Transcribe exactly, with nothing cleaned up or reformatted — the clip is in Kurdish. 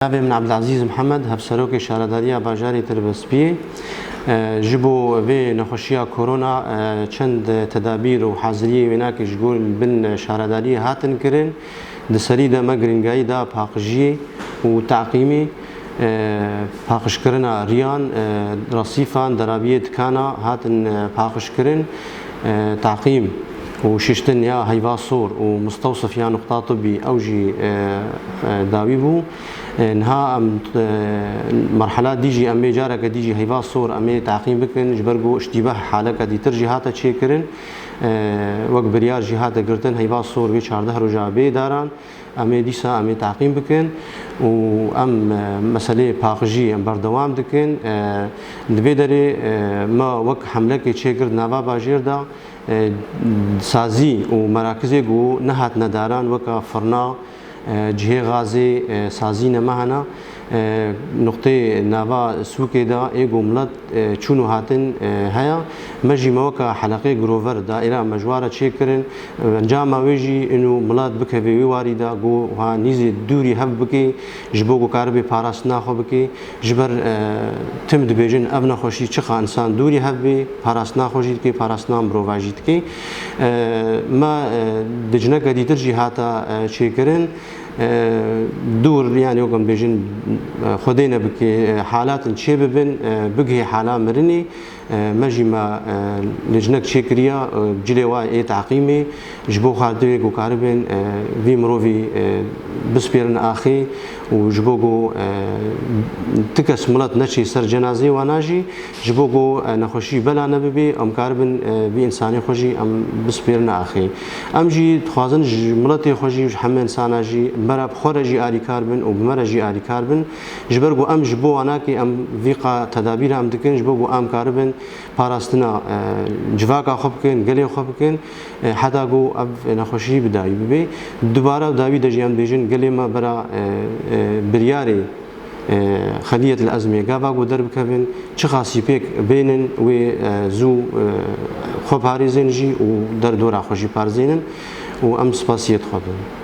Navê min Abdulaziz Mihemed, hevserokê şaredariya bajarê Tirbespiyê. E, ji bo vê nexweşiya korona, e, çend tedabîr û haziriyê wênakê ji gor bin şaredariyê hatin kirin. Di serî de me girîngayî da paqijiyê û taqîmê, e, paqijkirina riyan, e, resîfan, derabiyê dikana hatin, e, paqijkirin. E, taqîm û şiştin ya heyva sor û mustewsif ya nuqta tibbî ew jî, e, e, dawî bû. E, niha em, e, merhela dî jî em ê careke dî jî heyva sor em ê taqîm bikin, ji ber ku îştîbeh haleke dîtir jî hate çêkirin. E, wek biryar jî hate girtin, heyva sor wê çardeh roja bê daran. Em ê dîsa em ê taqîm bikin û em, e, meseleyê paqijî em berdewam dikin. E, di vê derê, e, me wek hemlekê çêkir di nava bajêr de, e, sazî û merakizê ku nehatine daran weke firna, e, cihê gazê, e, sazî nemehene. E, nuqtê nava sûkê de ê ku milet, e, çûn û hatin, e, heye. Me jî me weke heleqê girover daîra me ji wa re çêkirin. E, encama wê jî ino milet bikeve wê warî de ku ha nîzê dûrî hev bike ji bo ku karibê parastina xwe bike. Ji ber, e, tim dibêjin ev nexweşî çiqa insan dûrî hev bê, parastina xwe jî dike, parastina mirova jî dike. E, me, e, di cineke dîtir jî hata, e, çêkirin. E, dûr, yani wek em bêjin, e, Xwedê nebike, e, halatin çê bibin, e, bigihê hala mirinê. E, me jî me, e, lêcinek çêkiriya, e, cilê wa ê taqîmê ji bo xatirê ku karibin, e, vî mirovî, e, bispêrin axê û ji bo ku, e, ti kes milet neçê ser cenazeyê wana jî, ji bo ku, e, nexweşî bela nebibê, em karibin, e, vî însanê xwe jî em bispêrin axê. Em jî dixwazin ji miletê xwe jî, ji hemî însana jî, me re bi xwe re jî alîkar bin û bi me re jî alîkar bin. Ji ber ku em ji bo wanakê em vî qa tedabîra em dikin, ji bo ku em karibin parastina, e, civaka xwe bikin, gelê xwe bikin, e, heta ku ev nexweşî bi dawî bibe. Dubare dawî de jî em dibêjin, gelê me bera, e, e, biryarê, e, xeliyet li ezmê gava ku derbikevin, çiqasî pêk bênin wê, e, zû, e, xwe parêzin jî û derdora xwe jî parzênin û em spasiyê dixwebin.